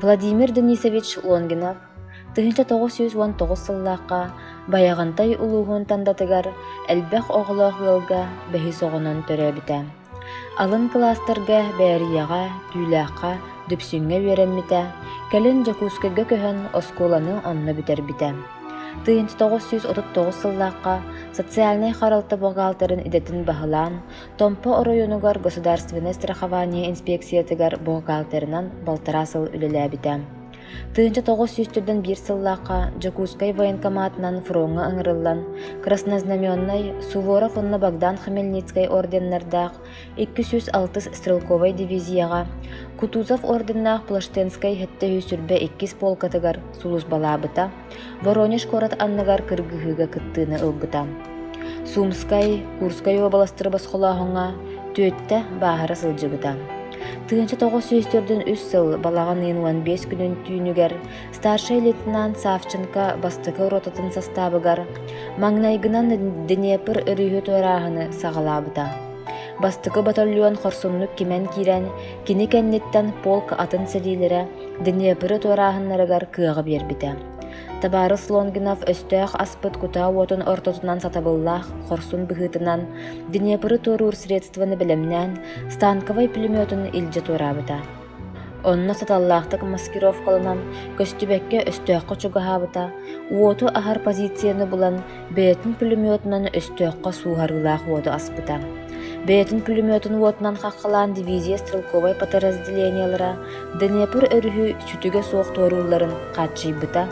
Владимир Денисович Лонгинов 1919 сыллаахха Байаҕантай улууһун Тандатыгар элбэх оҕолоох ыалга бэһис оҕонон төрөөбүтэ. Алын кылаастарга Бээрийэҕэ, Түүлээххэ, Дүпсүҥҥэ үөрэммитэ, кэлин Дьокуускайга көһөн оскуоланы онно бүтэрбитэ. 1939 сыллаахха социальнай харалта бухгалтерын идэтин баһылаан, Томпо оройуонугар государственнай страхование инспекциятыгар бухгалтерынан балтараа сыл үлэлээбитэ. 1941 сыллаахха Дьокуускай военкоматынан фроҥҥа ыҥырыллан, Краснознаменнай, Суворов уонна Богдан Хмельницкай орденнардаах 206 стрелковай дивизияҕа, Кутузов орденнаах Плаштенскай 722 полкатыгар сулууспалаабыта, Воронеж куорат анныгар кыргыһыыга кыттыыны ылбыта. Сумскай, Курскай уобаластары босхолооһуҥҥа түөттэ бааһыра сылдьыбыта. 1943 сыл балаҕан ыйын 15 күнүн түүнүгэр старшай лейтенант Савченко бастакы ротатын састаабыгар маҥнайгынан Днепр өрүһү туорааһыны саҕалаабыта. Бастакы батальон хорсуннук кимэн киирэн, кини кэнниттэн полк атын сэриилэрэ Днепры туорааһыннарыгар кыаҕы биэрбитэ. Табаарыс Лонгинов өстөөх аспыт кутаа уотун ортотунан сатабыллаах, хорсун быһыытынан Днепры туоруур средствоны бэлэмнээн, станковай пулеметун илдьэ туораабыта. Онно саталлаахтык маскировкаланан, көстүбэккэ өстөөххө чугаһаабыта, уоту аһар позицияны булан, бэйэтин пулеметунан өстөөххө сууһарыылаах уоту аспыта. Бэйэтин пулеметун уотунан хаххалаан дивизия стрелковай подразделениелара Днепр өрүһү сүтүгэ суох туоруулларын хааччыйбыта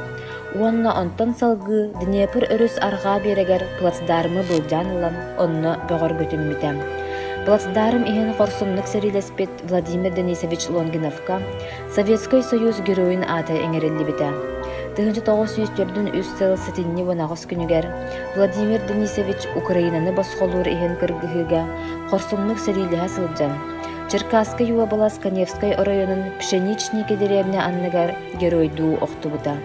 уонна онтон салгыы Днепр өрүс арҕаа биэрэгэр плацдармы былдьаан ылан онно бөҕөргөтүммүтэ. Плацдарм иһин хорсуннук сэриилэспит Владимир Денисович Лонгиновка Советскай Союз Геройун аата иҥэриллибитэ. 1943 сыл сэтинньи 18 күнүгэр Владимир Денисович Украинаны босхолуур иһин кыргыһыыга хорсуннук сэриилэһэ сылдьан, Черкасскай уобалас Каневскай оройуонун Пшеничники дэриэбинэ анныгар геройдуу охтубута.